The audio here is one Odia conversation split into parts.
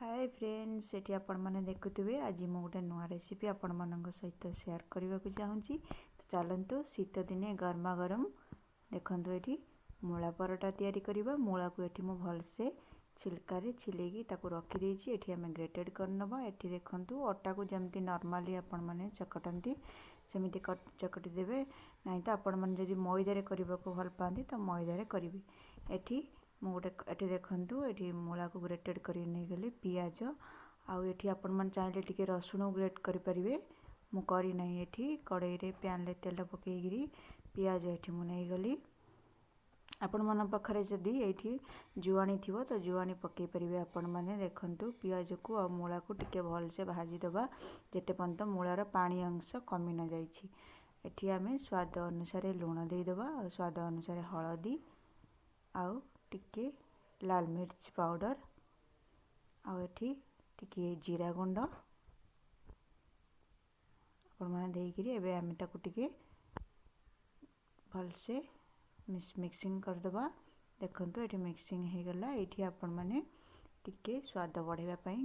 ହାଏ ଫ୍ରେଣ୍ଡସ୍, ଏଠି ଆପଣମାନେ ଦେଖୁଥିବେ, ଆଜି ମୁଁ ଗୋଟେ ନୂଆ ରେସିପି ଆପଣମାନଙ୍କ ସହିତ ସେୟାର କରିବାକୁ ଚାହୁଁଛି। ତ ଚାଲନ୍ତୁ, ଶୀତ ଦିନେ ଗରମା ଗରମ ଦେଖନ୍ତୁ ଏଠି ମୂଳା ପରଟା ତିଆରି କରିବା। ମୂଳାକୁ ଏଠି ମୁଁ ଭଲସେ ଛିଲକାରେ ଛିଲେଇକି ତାକୁ ରଖିଦେଇଛି। ଏଠି ଆମେ ଗ୍ରେଟେଡ଼ କରିନେବା। ଏଠି ଦେଖନ୍ତୁ, ଅଟାକୁ ଯେମିତି ନର୍ମାଲି ଆପଣମାନେ ଚକଟନ୍ତି ସେମିତି ଚକଟି ଦେବେ, ନାହିଁ ତ ଆପଣମାନେ ଯଦି ମଇଦାରେ କରିବାକୁ ଭଲ ପାଆନ୍ତି ତ ମଇଦାରେ କରିବେ। ଏଠି ମୁଁ ଗୋଟେ ଏଠି ଦେଖନ୍ତୁ, ଏଠି ମୂଳାକୁ ଗ୍ରେଟେଡ଼ କରିକି ନେଇଗଲି, ପିଆଜ, ଆଉ ଏଠି ଆପଣମାନେ ଚାହିଁଲେ ଟିକେ ରସୁଣ ଗ୍ରେଟ୍ କରିପାରିବେ, ମୁଁ କରିନାହିଁ। ଏଠି କଡ଼େଇରେ ପ୍ୟାନ୍ରେ ତେଲ ପକାଇକିରି ପିଆଜ ଏଠି ମୁଁ ନେଇଗଲି। ଆପଣମାନଙ୍କ ପାଖରେ ଯଦି ଏଇଠି ଜୁଆଣି ଥିବ ତ ଜୁଆଣି ପକାଇ ପାରିବେ ଆପଣମାନେ। ଦେଖନ୍ତୁ, ପିଆଜକୁ ଆଉ ମୂଳାକୁ ଟିକେ ଭଲସେ ଭାଜିଦେବା ଯେତେ ପର୍ଯ୍ୟନ୍ତ ମୂଳାର ପାଣି ଅଂଶ କମି ନ ଯାଇଛି। ଏଠି ଆମେ ସ୍ୱାଦ ଅନୁସାରେ ଲୁଣ ଦେଇଦେବା, ଆଉ ସ୍ୱାଦ ଅନୁସାରେ ହଳଦୀ, ଆଉ ଟିକେ ଲାଲ ମିର୍ଚ ପାଉଡ଼ର, ଆଉ ଏଠି ଟିକିଏ ଜିରା ଗୁଣ୍ଡ ଆପଣମାନେ ଦେଇକିରି ଏବେ ଆମେ ତାକୁ ଟିକେ ଭଲସେ ମିକ୍ସିଂ କରିଦେବା। ଦେଖନ୍ତୁ, ଏଠି ମିକ୍ସିଂ ହେଇଗଲା। ଏଇଠି ଆପଣମାନେ ଟିକେ ସ୍ୱାଦ ବଢ଼ାଇବା ପାଇଁ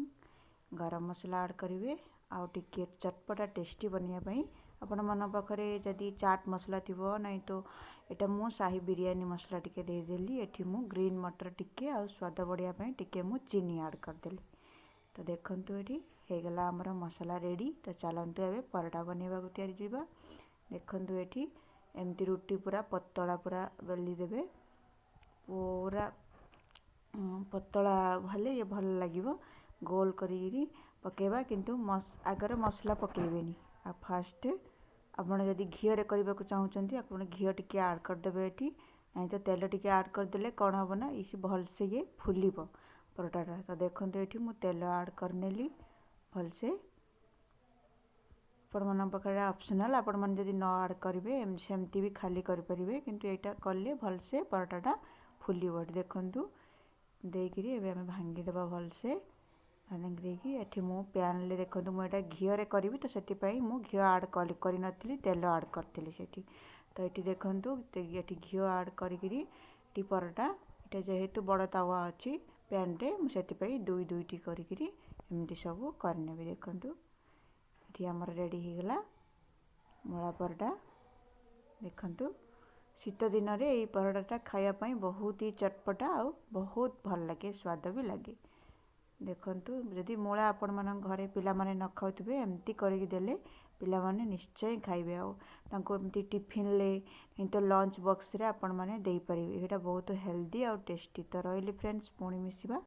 ଗରମ ମସଲା ଆଡ଼୍ କରିବେ, ଆଉ ଟିକେ ଚଟପଟା ଟେଷ୍ଟି ବନେଇବା ପାଇଁ ଆପଣମାନଙ୍କ ପାଖରେ ଯଦି ଚାଟ୍ ମସଲା ଥିବ, ନାଇଁ ତ ଏଇଟା ମୁଁ ସାହି ବିରିୟାନୀ ମସଲା ଟିକେ ଦେଇଦେଲି। ଏଠି ମୁଁ ଗ୍ରୀନ୍ ମଟର ଟିକେ ଆଉ ସ୍ୱାଦ ବଢ଼ିବା ପାଇଁ ଟିକେ ମୁଁ ଚିନି ଆଡ଼୍ କରିଦେଲି। ତ ଦେଖନ୍ତୁ, ଏଠି ହେଇଗଲା ଆମର ମସଲା ରେଡ଼ି। ତ ଚାଲନ୍ତୁ ଏବେ ପରଟା ବନେଇବାକୁ ତିଆରି ଯିବା। ଦେଖନ୍ତୁ, ଏଠି ଏମିତି ରୁଟି ପୁରା ପତଳା ପୁରା ବେଲି ଦେବେ। ପୁରା ପତଳା ହେଲେ ଇଏ ଭଲ ଲାଗିବ। ଗୋଲ କରିକିରି ପକାଇବା, କିନ୍ତୁ ଆଗରେ ମସଲା ପକାଇବେନି। ଆଉ ଫାଷ୍ଟ ଆପଣ ଯଦି ଘିଅରେ କରିବାକୁ ଚାହୁଁଛନ୍ତି, ଆପଣ ଘିଅ ଟିକେ ଆଡ଼୍ କରିଦେବେ ଏଠି, ନାହିଁ ତ ତେଲ ଟିକେ ଆଡ଼୍ କରିଦେଲେ କ'ଣ ହେବ ନା ଇଏ ଭଲସେ ଇଏ ଫୁଲିବ ପରଟାଟା। ତ ଦେଖନ୍ତୁ, ଏଠି ମୁଁ ତେଲ ଆଡ଼୍ କରିନେଲି ଭଲସେ। ଆପଣମାନଙ୍କ ପାଖରେ ଅପସନାଲ୍, ଆପଣମାନେ ଯଦି ନ ଆଡ଼୍ କରିବେ ସେମିତି ବି ଖାଲି କରିପାରିବେ, କିନ୍ତୁ ଏଇଟା କଲେ ଭଲସେ ପରଟାଟା ଫୁଲିବ। ଏଠି ଦେଖନ୍ତୁ, ଦେଇକିରି ଏବେ ଆମେ ଭାଙ୍ଗିଦେବା ଭଲସେ। ଭାଙ୍ଗି ଦେଇକି ଏଠି ମୁଁ ପ୍ୟାନ୍ରେ ଦେଖନ୍ତୁ, ମୁଁ ଏଇଟା ଘିଅରେ କରିବି, ତ ସେଥିପାଇଁ ମୁଁ ଘିଅ ଆଡ଼୍ କରିନଥିଲି, ତେଲ ଆଡ଼୍ କରିଥିଲି ସେଠି। ତ ଏଠି ଦେଖନ୍ତୁ, ଏଠି ଘିଅ ଆଡ଼୍ କରିକିରି ଏଠି ପରଟା, ଏଇଟା ଯେହେତୁ ବଡ଼ ତାୱା ଅଛି ପ୍ୟାନ୍ରେ, ମୁଁ ସେଥିପାଇଁ ଦୁଇ ଦୁଇଟି କରିକିରି ଏମିତି ସବୁ କରିନେବି। ଦେଖନ୍ତୁ, ଏଠି ଆମର ରେଡ଼ି ହେଇଗଲା ମୂଳା ପରଟା। ଦେଖନ୍ତୁ, ଶୀତ ଦିନରେ ଏଇ ପରଟାଟା ଖାଇବା ପାଇଁ ବହୁତ ହି ଚଟପଟା ଆଉ ବହୁତ ଭଲ ଲାଗେ, ସ୍ୱାଦ ବି ଲାଗେ। ଦେଖନ୍ତୁ, ଯଦି ମୂଳା ଆପଣମାନଙ୍କ ଘରେ ପିଲାମାନେ ନ ଖାଉଥିବେ, ଏମିତି କରିକି ଦେଲେ ପିଲାମାନେ ନିଶ୍ଚୟ ଖାଇବେ, ଆଉ ତାଙ୍କୁ ଏମିତି ଟିଫିନ୍ରେ ତ ଲଞ୍ଚ ବକ୍ସରେ ଆପଣମାନେ ଦେଇପାରିବେ। ଏଇଟା ବହୁତ ହେଲ୍ଦି ଆଉ ଟେଷ୍ଟି। ତ ରହିଲି ଫ୍ରେଣ୍ଡସ୍, ପୁଣି ମିଶିବା।